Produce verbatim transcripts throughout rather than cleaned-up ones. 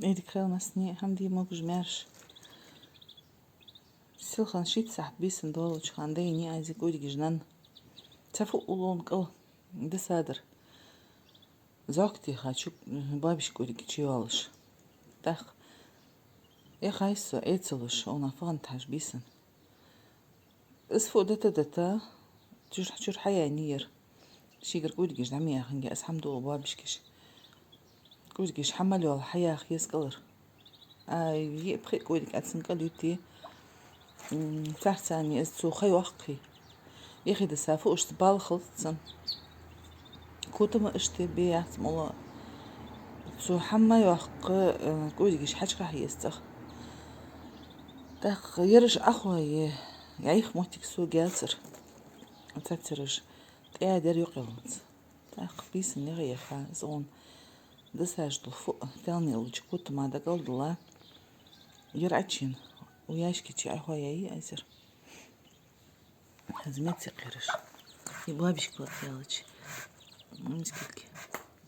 Ӏуйриг хийла массане, хӀама де могаш-маьрша. Селхан шийтта сахьат бийсан долча хана дайнай аз кӀуйригаш нанна. Цхьа фу уллун кӀал дисадар. Зоккха тӀехьа чу бабиш кӀуйриг чуйоалаш. ТӀаккха яхай со, эцалуш, она фагӀан тхьаш бийсан. Из фу дита-дита, чура-чура хьаяьннай ер. Шийгара кӀуйригаш дӀа ма яханге, аз хӀама дугӀу бабишкаш. КӀуйригаш хьа мел йола хьаяха еза кӀалара. Ай, йиъ-пхиъ кӀуйриг Ӏа цун кӀал юте, м, царцани из цо ха йоаккхий. Яхида са фу уж бала хилац цун. Котама иштта бе яц мала. Цо хӀама йоаккха, э, кӀуйригаш хьачкъахьа еза цӀагӀа. ТӀаккха ераш Ӏохайе, яйх моттиг сога яцар. Цацараш тӀаьдер юкъеллац. ТӀаккха бийсан яха-яха, из гӀун дисаш дола фу, таьлне луча котама дакъалдала. Ер Ӏочуена, у ящике чу Ӏохаяьй аз ер. Хьанз меца кхераш. И бабишка латаялача. Мискилки.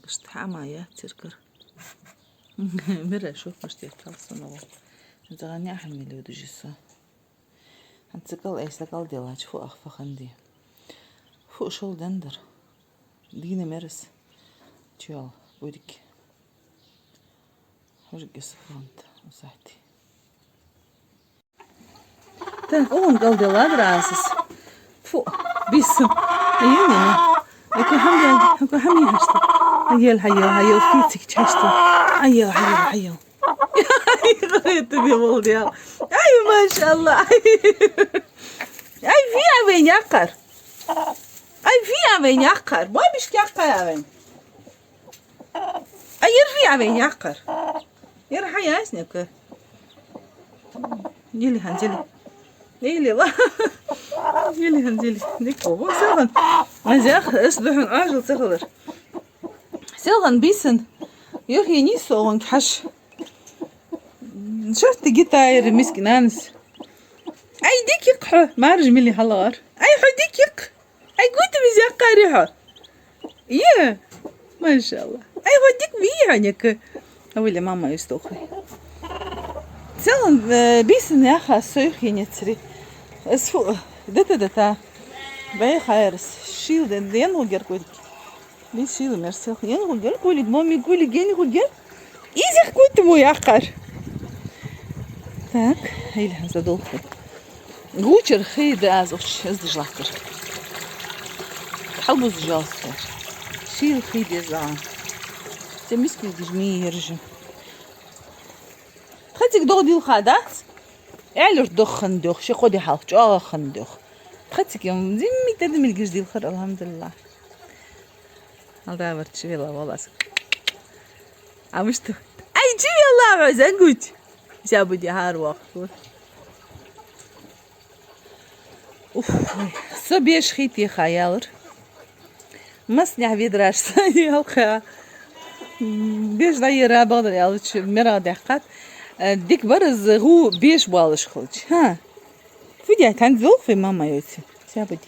Ишта хӀама яц церкара. Мира шо мишта яттал со ногӀо. ЗагӀа не ахьа мел йодужи со. ХӀанз цу кӀал айса кӀал делача фу ах фаханди. Фу шул дендар. Дийна мерас. Чуял, урик. Хьужа гиса фронт, усахьти. Так, он кӀал деладар асас. Фу, бийсан. Аюнина. Аку хӀама ял, аку хӀама ял хьашта. Хьаял, хьаял, хьаял, фицик чашта. Хьаял, хьаял, хьаял. Ай, гӀайта бе вол дел. Ай, машалла. Ай, виа вен яккхар. Ай, виа вен яккхар. Бабишка яккхар вен. Ай, ер виа вен яккхар. Ер хьаясника. Йили хьанзили. Йили ла. Йили хьанзили. Нико. Селхан. Азях, эс духун ажил цахалар. Селхан бийсан. Юхи нисо гонг хьаш. Шарти гитайр мискинанс. Ай, дикик хьо, марж мили халагар. Ай, хьо дикик. Ай, гути миз яккхари хьо. Е, машалла. Ай, хьо дик ви хьо ника. Авиле мама истохи. Селхан, э, бийсан яха сойх енецри. Эс фу, дата-дата. Бай хайрс. Шил ден, ден гугер куйдик. Бис шийла мерсел. Ен гугел, кулиг, моми, кулиг, ен гугел. Изех куйт му яккхар. Так, или хьан задолху. Гучер хий да аз уч, аз дижлахтар. Хьалбуз жалста. Шийла хий да аз. Те мискил диж ми ержи. Хацик дох дилха дац? Элюр дох хан дох, ши ходи халх, чола хан дох. Хацик ям, зимми тадмил гиж дилхар, алхамдулилла. Алда вар чивела волас. А мышта. Ай, чивела, ва зангуч. Ся буди хар вахту. Уф, со беш хити хаялар. Маснех ведраш са ялха. Беш да ера багдар ялч мера дехкат. Дик бар из гу беш балаш хилч. Ха. Фидя тан зулхи мама йоци. Ся буди.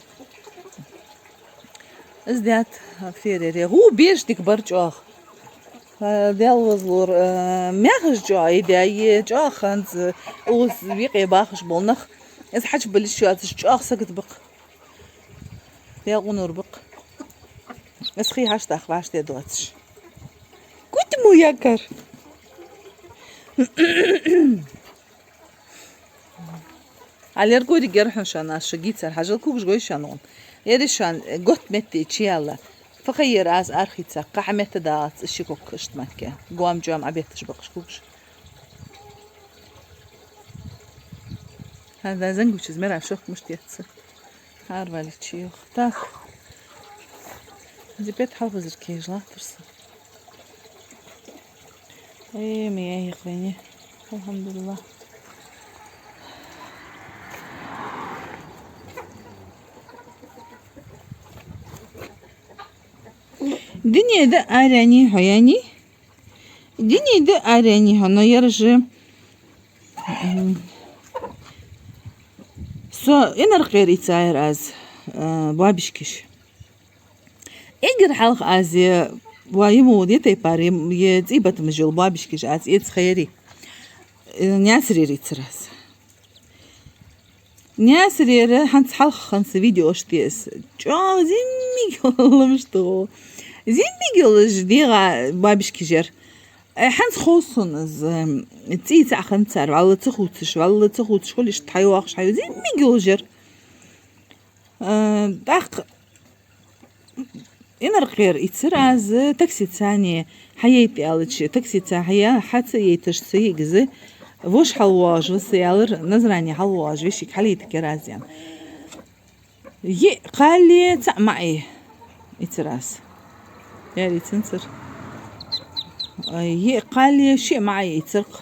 Из дят ферере. Гу беш дик бар чох. Дел вазлур, э, мягаш чох, иде, е чох ханз, уз викъе бахаш болнах. Из хьач балиш чоцаш чох сагат бакъ. Дел гунур бакъ. Из хи хьаш тах ваш де доцаш. Кутму якар. Алер гури герхьун шан, аш гицар хьажал кугш гой шан он. Ери шан, э, гот метти чияла. Фахайер аз архица, каха метта дац, ши кок кышт макке. Гуам-жуам абетташ бакъш кугш. Хада зангучиз мера шох муштетца. Хар вали чиёх. Так. Зипет хьалбазар кежлатарса. Э, ми яйх вайни. Алхамдулилла. Дине да аряни хьояни. Дине да аряни хьо, но яржи. М. Со инар къери цайр аз, э, бабишкиш. Эгер хьалха аз, э, Ва, е мо де тайпара, е, е цӀий батамаш йола боабишкаш аз эца хайри. Э, Наьсарера ийцар аз. Наьсарера хӀанз хьалха хинна са видеош тӀа аз. ЧӀоагӀа зӀамига йола мишта гӀо. ЗӀамига йолаш дегӀа боабишкаш яр. Э, хӀанз хов сона из, м, цӀий цхьа хиннад цар, вӀалла ца хувцаш, вӀалла ца хувцаш, хулаш тхьайоахаш хьайо. ЗӀамига йолаш яр. Э, тӀаккха Инаркъера ийцар аз, таксица хьаяйта аьлча, таксица хьая, хьа ца яйташ ца йиъиг из, воша хьалвоагӀаш ва са, аьлар, Назране хьалвоагӀаш вешийга хьалъяйтаргьяр аз, аьнна. Йиъ кхале цаӀ маӀа ийцар аз. Яр ийцанзар. Йиъ кхале шиъ маӀа ийцар-кх.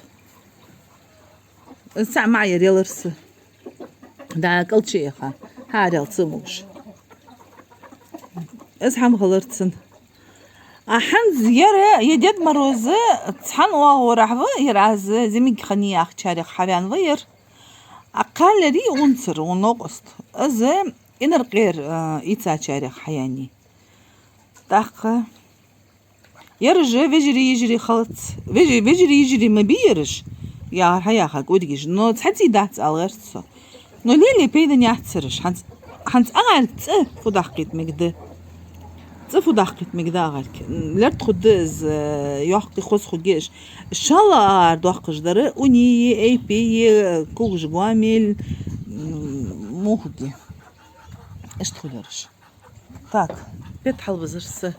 Из цаӀ маӀа яр ялар са. Да, кӀалча яха. ХӀара ял ца могаш. Из хӀама хилар цун. А хӀанз яр, е Дед Мороз цхьан оагӀорахьа ва, яр аз зӀамига хиннай яхачарех хьаваьнна ва яр. А кхаллери унцар, ун новкъост. Из Инаркъера, а, ийцачарех хьаяьннай. ТӀаккха Ераш вежарий-йижарий хилац. Веж-, вежарий-йижарий ма бий ераш, яхар хьаяха кӀудигаш. Но цхьа цӀий дац аьлар цо. Но лелае пайда яц цараш. ХӀанз, хӀанз агӀарг цӀи фу даккхийта мегаргда. ЦӀи фу даккхийта мегаргда агӀарг. Лерт хургда из, э, йоккхий хоза хургья уж. ШоллагӀа агӀар доаккхаш дар уни е, айпи е, когаш гоамел, м, мухӀги. Иштта хул ераш. Так, бетта хьалбизар са.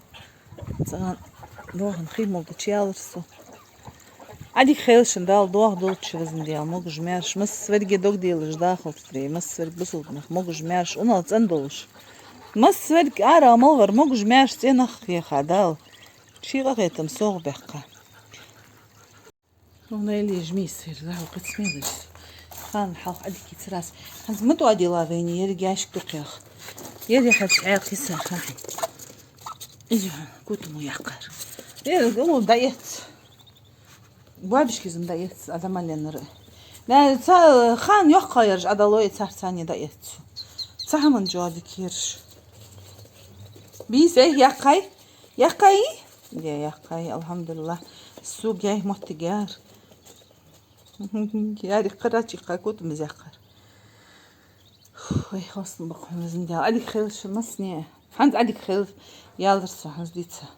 Цхьан доахан хий мел да чу ялар со. Ӏадика хийла шун, Дала доаха долча везан Даьла, могаш-маьрша, массаварга дог делаш дахалца дерий, массаварга бусалба нах могаш-маьрша, унал цӀена долаш. Массаварга ара мел вар могаш-маьрша цӀенах хьеха Дала. Ший къахетам согӀа баьккха. Ну, наьлеж мийсар, захьал кхаьца мелаш. Хана хьалха Ӏадика ийцар аз. ХӀанз ма тоадийла вайна, еррига ящик дукхагӀа. Еррига хьалха Ӏаьха йиса хьахьа. Иза хьона, котамо яккхар. Э, гало дӀаэц. Боабишкаш-м дӀаэц, адам аленнара. Да, ца, хана йоккхагӀа яраш Ӏадало, э, царца а дӀаэц. Цхьа хӀаман жоа дика яраш. Бийса, э, яккхай? Яккхай? Е, яккхай, алхьамдулиллахӀ. Сога яй моттиг яр. Яри кхарачи кхакут мизяхар. Ой, хостам бакъ хӀама зинда. Ӏадика хийла шун массане. ХӀанз Ӏадика хийла ялар со, хӀанз дица.